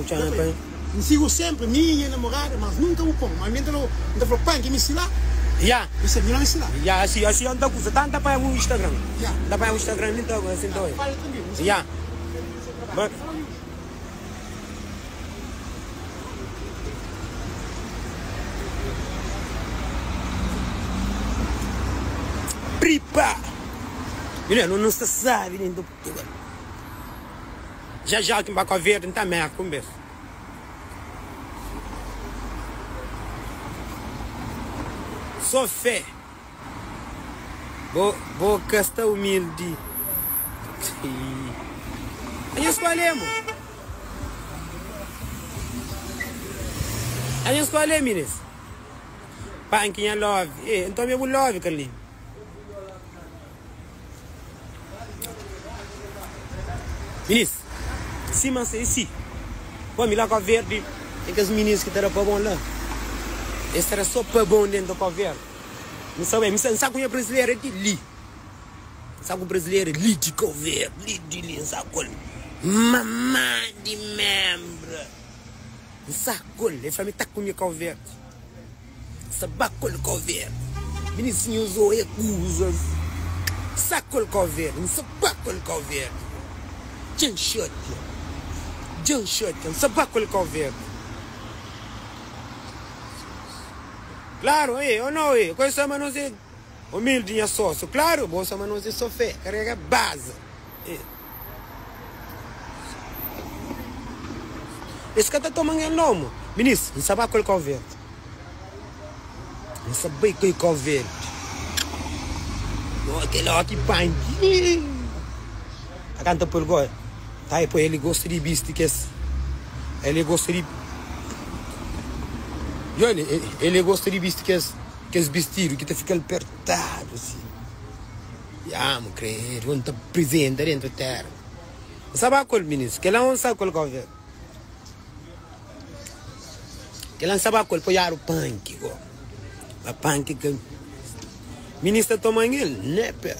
ku txan pa. N sigu senpri mi i nha namorada mas nunka bu pon mas mi nta nta fla pan ki misti la Ya. Mi sabi mi na misti la. Ya asi asi nta kusa ta nta panha bu instagram Ya. nta panha bu instagram mi nta asi nta oia Fala trankuilu mi Ya ba. Pripa Minha no no sta sabi dentro Portugal Já já ki N ba Kau Verdi N ta merka un bes. Só fé. Bo bo ka sta humildi. Anhos kualé mo? Anhos kualé minis? Panki nha love. Eh, nton mi é bu love, Carlinhos. Minis, sima N si, pa mi la Kau Verdi ten kes minis ki ta da pa bon la. Es ta da so pa bon dentu Kau Verdi. N sabe, N sa ku nha brazileru é di li. N sa ku brazileru é li di Kau Verdi, li di li, N sa ku el. Mamá di membra, N sa ku el. El fla mi ta kume Kau Verdi. Sabakol kau verdi Minisinhus oia kuzas Sakol kau verdi N sabakol kau verdi Djan xatia Djan xatia N sabakol kau verdi Klaru e o no e Koi sama nos e Humildi nha sósiu Klaru bo sama nos e so fé Karega baza e Es ka ta toma ngen lomo Minis N sabakol kau verdi. N sa bai koi Kau Verdi. Oh, kel ó ki panki. Ta kanta pol go. Ta e poi ele gosta di bisti kes. Ele gosta di. Yo, ele, ele gosta di bisti kes kes bistidu ki ta fika-l pertadu si. Ya, mu kredu, N ta prizenta dentu tera. N sa ba kol minis, kel la N sa kol Kau Verdi. Kel lan staba ku el poiadu panki go. Ma panki ka Minis ta toma-m el neper.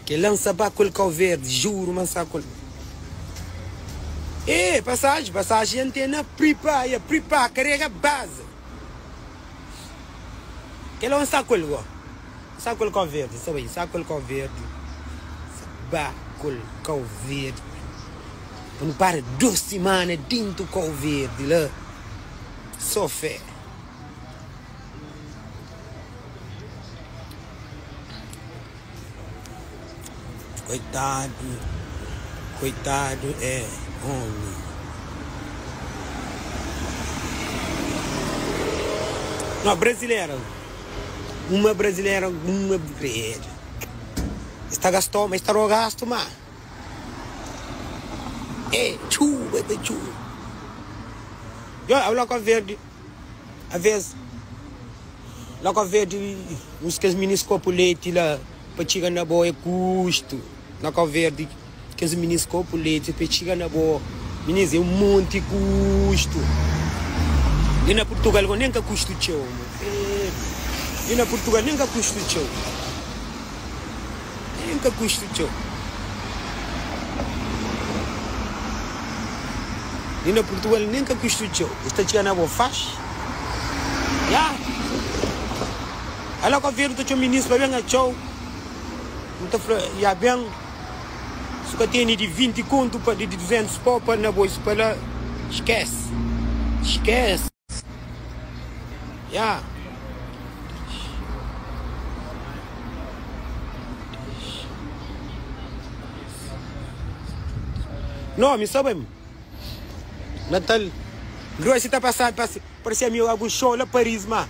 Kel lan staba ku el Kau Verdi, juru ma nsta ku el. E pasaji, pasaji antena pripa, ia pripa, karega baza. Kel lan sta ku el go. Nsta ku el Kau Verdi, nsta bai, nsta ku el Kau Verdi. Nsta ba ku el Kau Verdi. Pa nu para 2 simana dentu Kau Verdi la so fé. Koitadu, koitadu é omi. No brazilera, uma brazilera, uma credo. Es ta gastou, ma es ta rogastu ma. E txuba e ta txuba. Yo, la Kau Verdi, avês, la Kau Verdi, uns kes minis kopu leti la pa txiga na bo é kustu. Na Kau Verdi, kes minis kopu leti pa txiga na bo, minis, é un monti kustu. Li na Purtugal go nen ka kustu txeu, credu. Li na Purtugal nen ka kustu txeu. Nen ka kustu txeu. Li na Purtugal nen ka kustu txeu. Es ta txiga na bo faxi. Ya. Ala Kau Verdi ta txoma minis pa ben atxau. N ta fla, ya ben. Su ka tene di 20 kontu pa di 200 pau pa na bo isu pa la. Skese. Skese. Ya. No, mi sabe. Natal. Grosi ta pasa, pasa, parecia mi algun show la Paris, ma.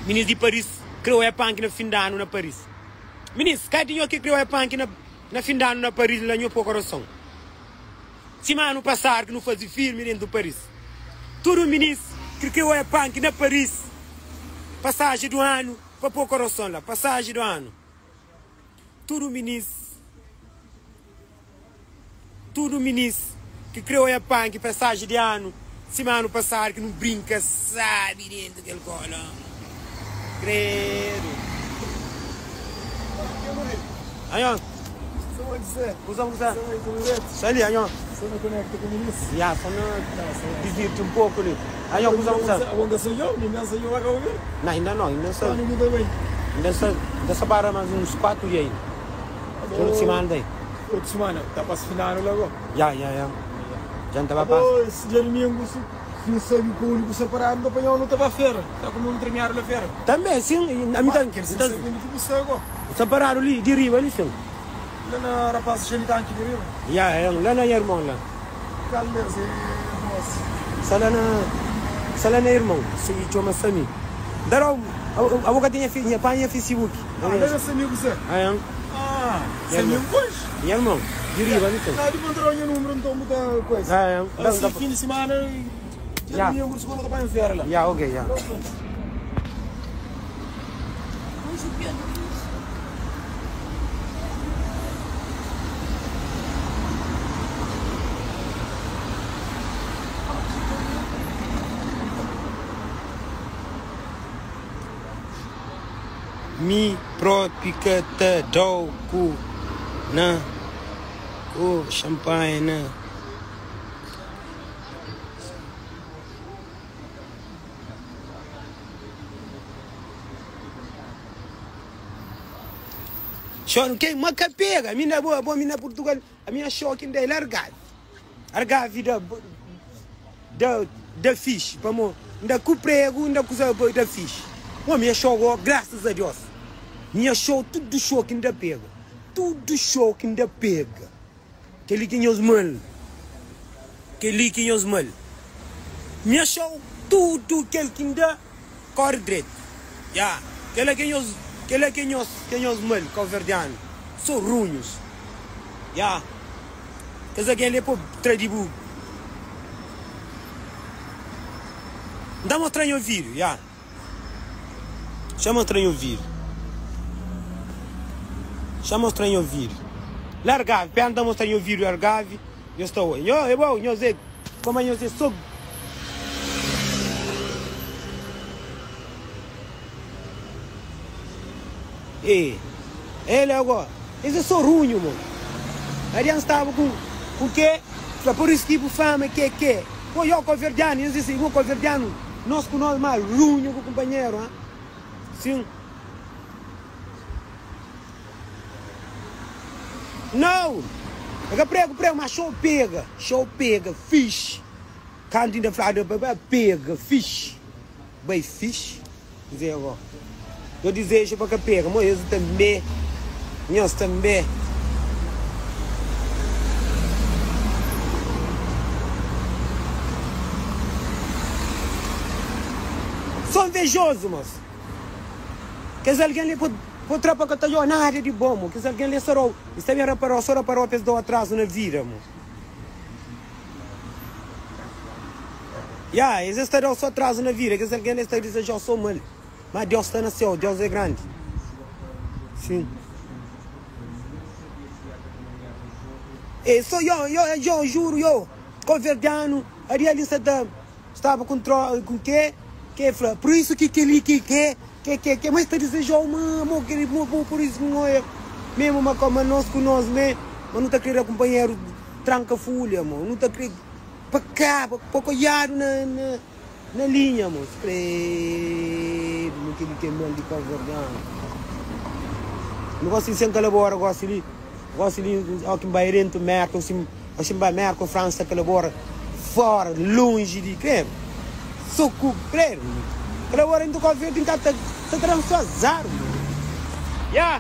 Minis di Paris kreu é punk na fin di anu na Paris. Minis, ka di nho ki kreu é punk na, na fin di anu na Paris la nho po coração. Sima anu pasadu ki nu fazi filmi dentu Paris. Tudu minis ki kre oia panki na Paris. Pasaji du anu pa po korason la. Pasaji du anu. Tudu minis Tudu minis ki kre oia panki pasaji di anu sima anu pasadu ki nu brinka sabi dentu kel kola. Credo. Anhó. Kusa kusa. Sali anhó. Só na konekta ku minis. Ya, só na divirti un poku li. Anho kuza ku sa? Abo nka sa yo, mi nka sa yo ba Cabo Verde. Na, inda no, inda sa. Quando bu ta bai? Inda sa, inda sa para mas uns 4 dia inda. Otu simana ta i. Otu simana, ta pasa fin di anu la go? Ya, ya, ya. Dja N ta ba pasa. Abo si dia dumingu si N sabi ku undi ku sta paradu, N ta panhau nu ta ba fera. Ta kume un tremiadu la fera. Tanbe, sin, ami ta. Kel si N sabi undi ki bu sta go. Sta paradu li di riba li, sin. La na rapaz xei di tanki di riba. Ya, ya, la na nha irmon la. Kal des é bos? Sta la na, sta la na irmon, si txoma Sami. Nta dau, abo ka ten nha, nha panha nha Facebook. Ah, la na Sami ku sa? Ah, Ah, Sami N konxe. Nha irmon, di riba li ten. Na, dipos N ta dau nha numero nton bu ta koisa. Ah, ya. Asi fin di simana, dia domingu, di sugunda ta panha fera la. Ya, ok, ya. Mi propi ka ta dau ku na ku champanhe na. Choro quem ma ka pega mi na boa bo mi na Portugal a minha choque ainda é largave argave da da da fixe pamo nda ku prego nda kusa da fixe mo minha show graças a Deus minha show tudo show que nda pega tudo show que nda pega Kel-li ki nhos mal Kel-li ki nhos mal Nha show tudu kel ki N da kóre dretu Ya, kel-la ki nhos Kel-la ki nhos Ki nhos mal Kauverdianu so runhus Ya, kes algen li é pa tra di bu N ta mostra nho vídiu, ya. Xa mostra nho vídeo. Xa mostra nho vídeo. Largave, pena ta mostra nho vídeo largave. Nho sta oi. Nho é bom, nho é como nho é só. E ele agora, esse é só runho, mano. Adiante estava com com que? Por isso que fama que que. Pô, yo coverdiano, eles dizem, igual coverdiano. Nos ku nos ma runhu ku kunpanheru, ha? Sin. Nau! E ka pregu pregu, ma xou pega, xou pega, fixi. Kantu inda fladu pa bai pega, fixi. Bai fixi? Dizê agó. No dizeju pa ka pega, mo es tanbê, nhos tanbê. Sô nvejozu, mos. Kes algen li po tra pa ka ta djoga nada di bon, mo. Kes algen li é sô es ta ben raparau, sô raparau pa es da-u atrazu na vida, mo. Ya, es ta da-u sô atrazu na vida. Kes algen li es ta dizeja-u sô mal. Má Deus sta na séu, Deus é grandi. Sim. É só yo, yo, yo, juro, yo, Cabo-verdiano, ali ali sta ta staba com tro, com que, que fla, por isso que que li que que que que que, mas ta desejou ma, mo que mo, mo por isso mo é, mesmo ma como nós com nós me, mas não ta querer companheiro tranca folha, mo, não ta querer pa cá, pa coiado na, na Na linha mos credo no kel ki é mal di cabo-verdiano no gosi di sen calabora gosi li gosi li o ki bai dentu merka o si o si bai merka o frança calabora fora longi di credo so ku credo calabora dentu cabo verde nka ta ta dan so azar ya.